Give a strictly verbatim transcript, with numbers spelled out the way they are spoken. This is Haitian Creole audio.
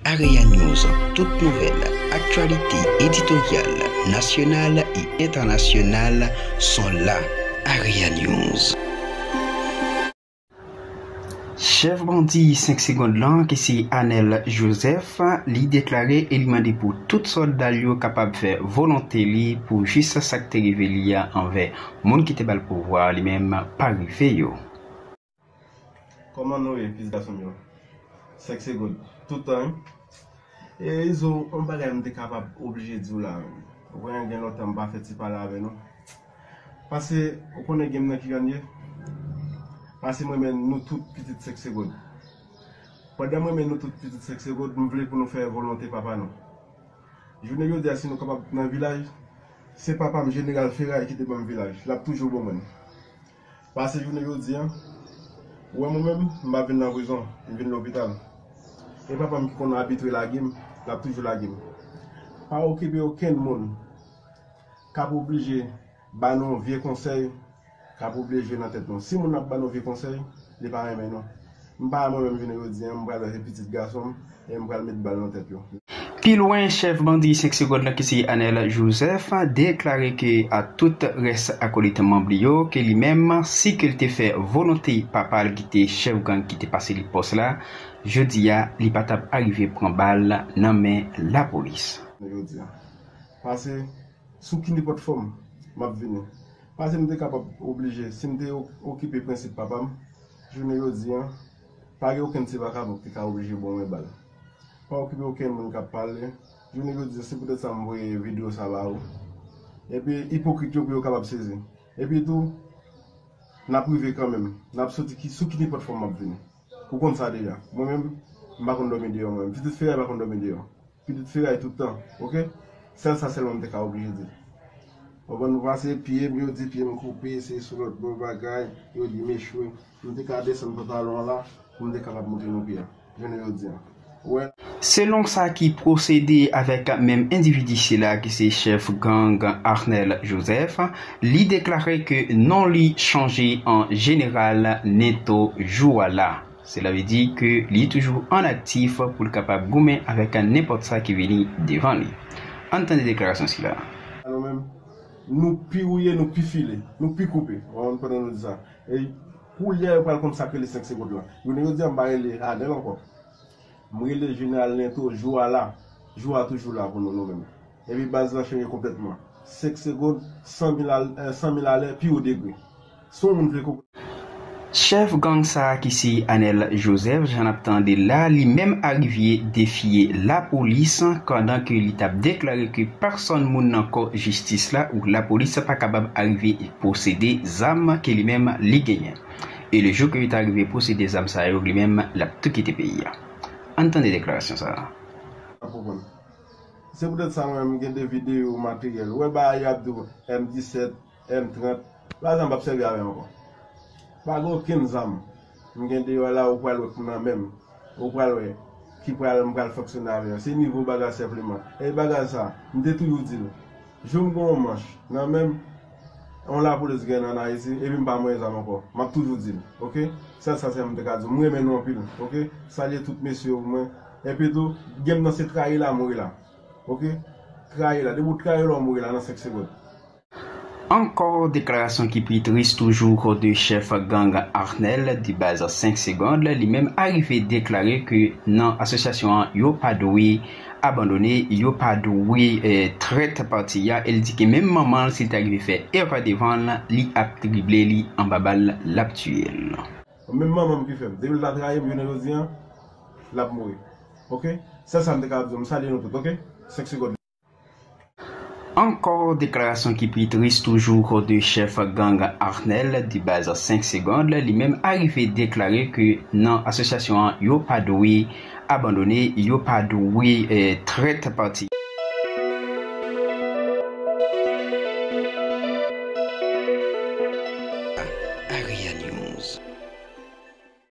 Area News, tout nouvèl, aktyalite editoryal, nasyonal e entènasyonal sont là. Area News. Chèf bandi senk segond lan, ki se Anel Joseph, li deklare e li mande pou tout sòlda l yo kapab fè volonte li pou jis sa k te rive li a anvè moun ki te ba l pouvwa a li menm pa rive yo. Kòman nou ye, pis gason m yo? Senk segond. Tout tan, wi. E Izo, yon bagay m te kapab oblije di w la, wi. Ou konnen gen lontan m pa fè ti pale avè nou. Pase, ou konnen game nan ki jan l ye? Pase m renmen nou tout pitit senk segond. Pandan m renmen nou tout pitit senk segond, m vle pou nou fè volonte papa nou. Jounen jodi a, si nou kapab nan vilaj, se papa m, Jeneral Feray, ki te ban m vilaj. L ap toujou ban mwen l. Pase jounen jodi a, ou wè mwen menm, m pa vin nan prizon, m vin lopital. E papa m ki konn abitre lage m, l ap toujou lage m. Pa okipe okenn moun k ap oblije ba nou vye konsèy, k ap oblije jwe nan tèt nou. Si moun nan ap ba nou vye konsèy, li pa renmen nou. M pa mwen menm jounen jodi a, m pral wè se pitit gason m, e m pral met bal nan tèt yo. Pi lwen, chèf bandi senk segond lan ki se Anel Joseph deklare ke a tout rès akolit manm li yo, ke li menm, si ke l te fè volonte papa l ki te chèf gang ki te pase li pòs la, jodi a, li pa t ap arive pran bal nan men lapolis. Jodi a. Pase, sou ki nenpòt fòm, m ap vini. Pase m te kapab oblije, si m te o-, okipe prensip papa m, jounen jodi a, pa gen okenn ti vakabon ki te ka oblije ban mwen bal. Pa okipe okenn moun k ap pale. Jounen jodi a, se poutèt sa m voye videyo sa ba ou. Epi ipokrit yo pou yo kapab sezi. Epi tou, n ap rive kanmenm. N ap soti ki, sou ki nenpòt fòm m ap vini. Ou konn sa deja. Mwen menm, m pa konn dòmi deyò mwen menm. Pitit Feray pa konn dòmi deyò. Pitit Feray tout tan, oke? Sèl sa sèlman m te ka oblije di. Konprann nou pase pye m, yo di pye m koupe, se sou lòt bò bagay, yo di m echwe. M te ka desann pantalon an la, pou m te kapab montre nou pye a. Jounen jodi a. Wè. Selon sa ki pwosede avèk menm endividi sila ki se chèf gang Arnel Joseph, li deklare ke non li chanje an Jeneral Neto Jouala. Sela vle di ke li toujou an aktif pou l kapab goumen avèk nenpòt sa ki vini devan li. Ann tande deklarasyon sila. Nou menm, nou pi wouye, nou pi file, nou pi koupe. Ou konprann pandan nou di sa. E koulye a yo pral konn sa k rele senk segond lan. Jounen jodi a, m pa rele Anèl ankò. M rele Jeneral Nento, jou a la. Jou a toujou la pou nou, nou menm. Epi baz lan chanje konplètman. Senk segond, san mil al-, eh, san mil alè, pi wo degre. Si yon moun vle konprann. Chèf gang sa a ki se Anèl Joseph, jan n ap tande la, li menm arive defye lapolis, pandan ke li t ap deklare ke pèsòn moun nan kò jistis la ou lapolis pa kapab arive posede zam ke li menm li genyen. E le jou ke yo ta rive posede zam sa yo, li menm, l ap tou kite peyi a. Ann tande deklarasyon sa a. Se poutèt sa mwen menm m gen de videyo materyèl. Ou wè bagay yo ap di w M disèt, M trant, pa zam p ap sèvi avè ankò. Pa gen okenn zam. M gen deyò la, ou pral wè k nan men m. Ou pral wè ki pral, m pral fonksyone avè yo. Se nivo bagay senpleman. E bagay sa, m te toujou di l. Jou m gen yon manch nan men m, yon lapolis gen ann Ayiti, epi m pa manyen zam ankò. M ap toujou di l, oke? Sèl sa sèlman m te ka di w. M renmen nou anpil, oke? Salye tout mesye yo pou mwen. Epi tou, game nan se trayi la, mouri la. Oke? Trayi la. Depi w trayi la, w mouri la nan senk segond. Ankò deklarasyon ki pi tris toujou de chèf gang Arnel de baz senk segond, li menm arive deklare ke nan asosyasyon an, yo pa dwe abandone, yo pa dwe, eh, trèt pati a. E l di ke menm manman l, si l ta rive fè erè devan l, li ap trible li anba bal, l ap tiye l. Menm manman m ki fè m. Depi l ta trayi m, jounen jodi a, l ap mouri. Oke? Sèl sa m te ka ap di w. M salye nou tout, oke? Senk segond. Ankò deklarasyon ki pi tris toujou de chèf gang Arnel de baz senk segond, li menm arive deklare ke nan asosyasyon an, yo pa dwe abandone, yo pa dwe, eh, trèt pati.